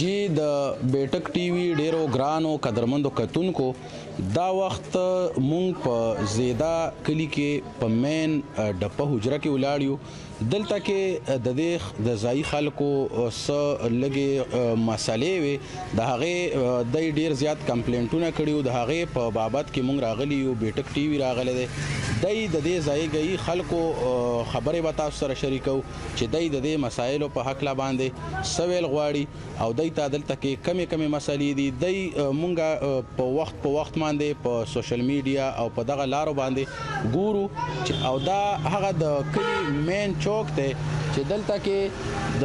جی د بیټک ټي وي ډیرو ګرانو قدرمندو کتونکو، دا وخت مونږ په زیدا کلی کې په مین ډپه حجره کې ولاړ یو. دلته کې د دې د ځای خلکو څه لګي مسلې وي، د هغې د ډیر زیات کمپلینټونه کړیو، د هغې په بابت کې مونږ راغلی یو. بیټک ټي وي راغلی دی. د دې ځای گئی خلکو خبرې به تاسو سره شریکو چې د دې مسایلو په حق لا باندې سویل غواړي او دای ته دلته کې کمې کمې مسلې دي. دای مونږه په وخت په وخت باندې په سوشل میډیا او په دغه لارو باندې ګورو چې او دا هغه د کلی مین چوک دی چې دلته کې د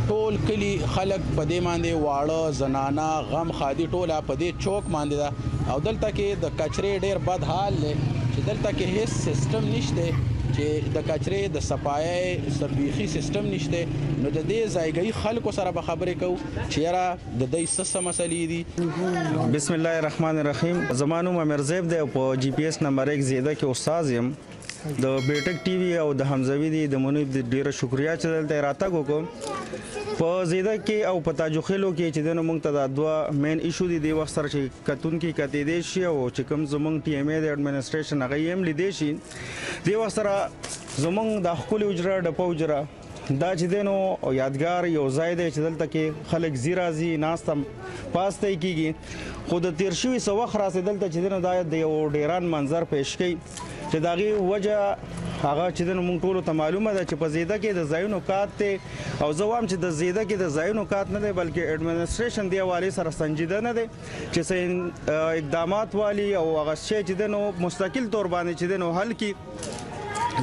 ټول کلی خلک په دې باندې، واړه، زنانه، غم خادي ټوله په دې چوک باندې ده. او دلته کې د کچرې ډیر بد حال دی چې دلته کې هیڅ سیستم نشته چې د کچرې د صفایۍ سبيخي سیستم نشته. نو د دې ځایګي خلکو سره به خبرې کوو چې یاره د دې څه مسلې دي. بسم الله الرحمن الرحیم. زما نوم امیر زیب دی، په جی پی اس نمبر 1 زیده کې استاد یم. د بیټک ټي وي او د حمزوي دی د منیب د ډیره شکریا چې دلته راتګ وکړو. په زیده کې او په تاجوخیلو کې چې دنو مونږ ته دا دوه مین ایشو دي. د وخت سره چې کتونکي کتې دی شي او چې کوم زمونږ ټي ایم ای د اډمنستریشن هغه یې هم لیدې شي. د وخت سره زمونږ د ښکلې حجره، ډپه حجره، دا چې دی نو یادګار یو ځای دی چې دلته کې خلک ځي راځي، ناسته پاسته یې کېږي. خو د تېر شوي څه وخت راسې دلته چې دی نو دا د یو ډیران منظر پیش کوي چې د هغې وجه هغه چې دی نو موږ ټولو ته معلومه ده چې په زیده کې د ځایونو کات دی. او زه وایم چې د زیده کې د ځایونو کات نه دی، بلکې اډمنسټریشن دې حوالې سره سنجیده نه دی چې څه اقدامات والي او هغه شی چې دی نو مستقل طور باندې چې دی نو حل کړي.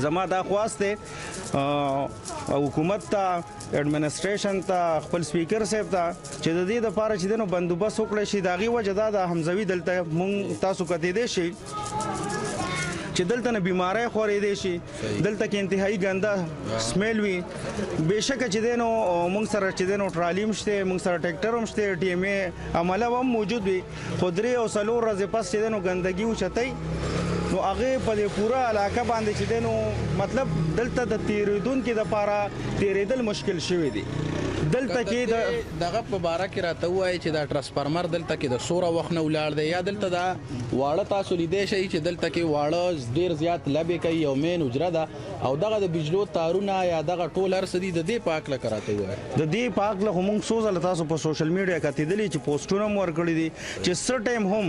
زما دا خواست دی حکومت ته، اډمنسټریشن ته، خپل سپیکر صاحب ته چې د دې دپاره چې دی نو بندوبست وکړی شي. د هغې وجه دا ده حمزوي دلته مونږ تاسو کتېدی شئ چې دلته نه بیماری خورېدی شي، دلته کې انتهایی ګنده سمیل وي. بېشکه چې دی نو موږ سره چې دی نو ټرالي هم شته، موږ سره ټریکټر هم شته، ټي ایم ای عمله هم موجود وي، خو 3 او 4 ورځې پس چې دی نو ګندګي اوچتوي، نو هغې په دې پوره علاقه باندې چې دی نو مطلب دلته د تېرېدونکي دپاره تېرېدل مشکل شوي دي. دلته کې د دغه په باره کې راته ووایي چې دا ترانسفارمر دلته کې د سوره وخت نه ولاړ دی، یا دلته دا واړه تاسو لیدای شئ چې دلته کې واړه ډیر زیات لبې کوي او مین حجره ده او دغه د بجلو تارونه یا دغه ټول هر څه دي، د دې په هکله که راته ووایي. د دې په هکله خو موږ څو ځله تاسو په سوشل میډیا کتېدلي چې پوسټونه هم ورکړي دي چې څه ټایم هم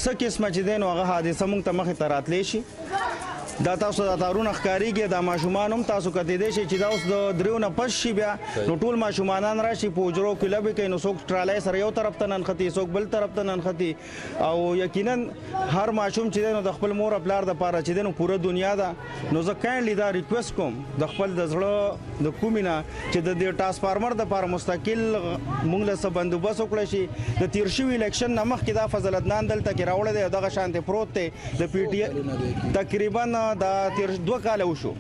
څه قسمه چې دی نو هغه حادثه موږ ته مخې ته راتلی شي. دا تاسو دا تارونه ښکاریږي، دا ماشومان هم تاسو کتېدی شئ چې دا اوس د 3 نه پس شي، بیا نو ټول ماشومانان راشي، په حجرو کې لبې کوي، نو څوک ټرالۍ سره یو طرف ته ننښتي، څوک بل طرف ته ننښتي. او یقینا هر ماشوم چې دی نو د خپل مور او پلار دپاره چې دی نو پوره دنیا ده. نو زه کایندلی دا ریکوست کوم د خپل د زړه د کومې نه چې د دې ټرانسفارمر دپاره مستقل موږ له څه بندوبست وکړی شي. د تیر شوي الیکشن نه مخکې دا فضل عدنان دلته کې راوړی دی او دغه شانتې پروت دی د پي ټي. تقریبا دا تیر 2 کاله وشو،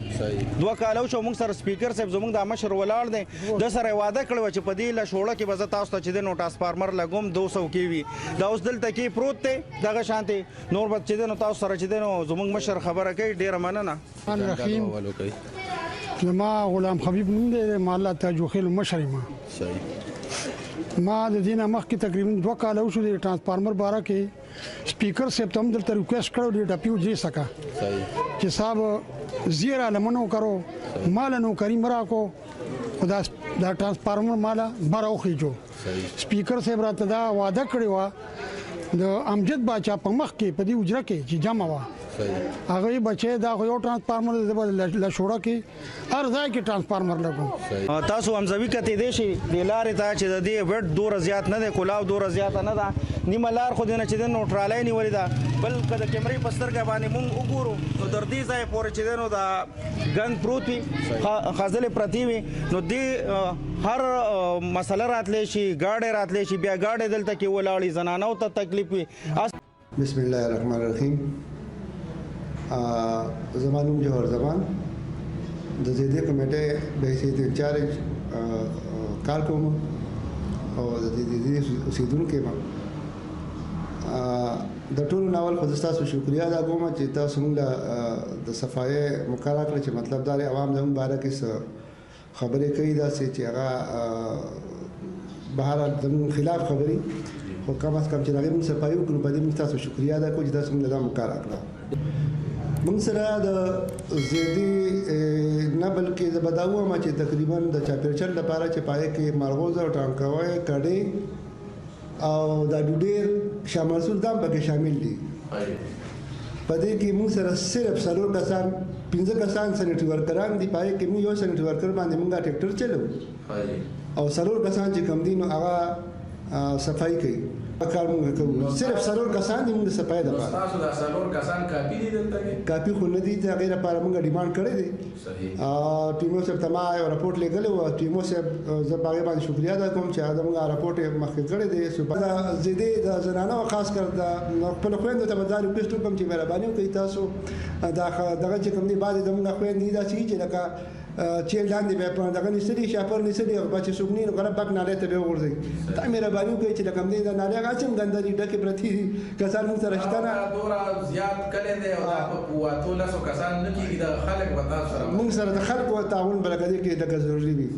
2 کاله وشو. موږ سره سپیکر صاحب، زموږ د مشر ولاړ دی، د سره وعده کړې وه چې په دې لشوړه کې به زه تاسو ته چې دی نو ټرانسفارمر لګوم 200 کې وي. دا اوس دلته کې پروت دی دغه شانتې. نور به چې دی نو تاسو سره چې دی نو زموږ مشر خبره کوي. ډیره مننه. الرحیم. زما غلام حبیب نوم دی، د محله تاجوخیل مشر یم. ما د دې نه مخکې تقریبا 2 کاله وشو د ټرانسفارمر باره کې سپیکر صاحب ته هم دلته ریکوست کړو د ډپیو جی سکا چې صاحب زیرا لمنو کرو، مال نوکری مرا کو، خدا دا ټرانسفارمر مالا بره وخیجو. سپیکر صاحب راته دا وعده کړې وه د امجد باچا په مخ کې په دې حجره کې چې جمع وه هغه بچی، دا خو یو ټرانسفارمر دی، لشوړه کې هر ځای کې ټرانسفارمر لګو. تاسو همزوي کتې دی شي د لارې ته چې د دې وډ دوره زیات نه دی، کولاو دوره زیات نه ده، نیمه لار خو دې نه چې د نو ټرالۍ نیولې ده. بل که د کیمرې په سترګه باندې مونږ وګورو نو تر دې ځای پورې چې دی نو دا ګند پروت وي، خزلې پرتې وي. نو دې هر مسله راتلی شي، ګاډی راتلی شي، بیا ګاډی دلته کې ولاړې، زنانو ته تکلیف وي. بسم الله الرحمن الرحیم. زما نوم جوهر زمان، د زیدې کمیټې به حیثیت انچارج کار کوم او د دې اوسېدونکی یم. د ټولو نه اول خو زه ستاسو شکریه ادا کوم چې تاسو موږ له د صفایۍ موقع راکړه چې مطلب دا دی عوام زموږ باره کې څه خبرې کوي داسې چې هغه بهرحال زموږ خلاف خبرې، خو کم از کم چې هغې موږ صفایي وکړو، په دې موږ تاسو شکریه ادا کوو چې تاسو موږ له دا موقع راکړه. موږ سره د زیدي نه بلکې زه به دا ووایم چې تقریبا د چاپېرچل لپاره چې په هغې کې مرغوزه او ټانکوی، کډې او دا ډوډیر، شاه منصور دا هم پکې شامل دي. په دې کې موږ سره صرف څلور کسان، پنځه کسان سنیټري ورکران دي. په هغې کې موږ یو سنیټري ورکر باندې موږ ټریکټر چلو او څلور کسان چې کوم دي نو هغه صفایي کوي. کار موږ کوو، صرف څلور کسان دي موږ د صفایي لپاره. تاسو دا څلور کسان کافي دي دلته کې؟ کافي خو نه دي، د هغې لپاره موږ ډیمانډ کړی دی. ټیمو صاحب ته ما یو رپورټ لېږلی و. ټیمو صاحب زه په هغې باندې شکریه ادا کوم چې هغه زموږ رپورټ یې مخکې کړی دی. د زیدې د زنانو خاص کر د خپلو خویندو ته به دا ریکویسټ وکړم چې مهرباني وکړئ تاسو دا دغه چې کوم دي، بعضې زموږ خویندې داسې چې لکه چیل لاندې بیا په دغه نیسلي، شاپر نیسلي او چې څوک نه نو غره پاک نالۍ ته به وغورځوي. دا مهرباني وکړئ چې لکه دې دا نالۍ هغه هم ګنده دي، ډکې پرتې دي، کسان موږ سره شته نه. دومره زیات کلی دی او دا په 8 لسو کسان نه کېږي، دغه خلک به تاسو سره موږ سره د خلکو تعاون به لکه دې کې لکه ضروري وي.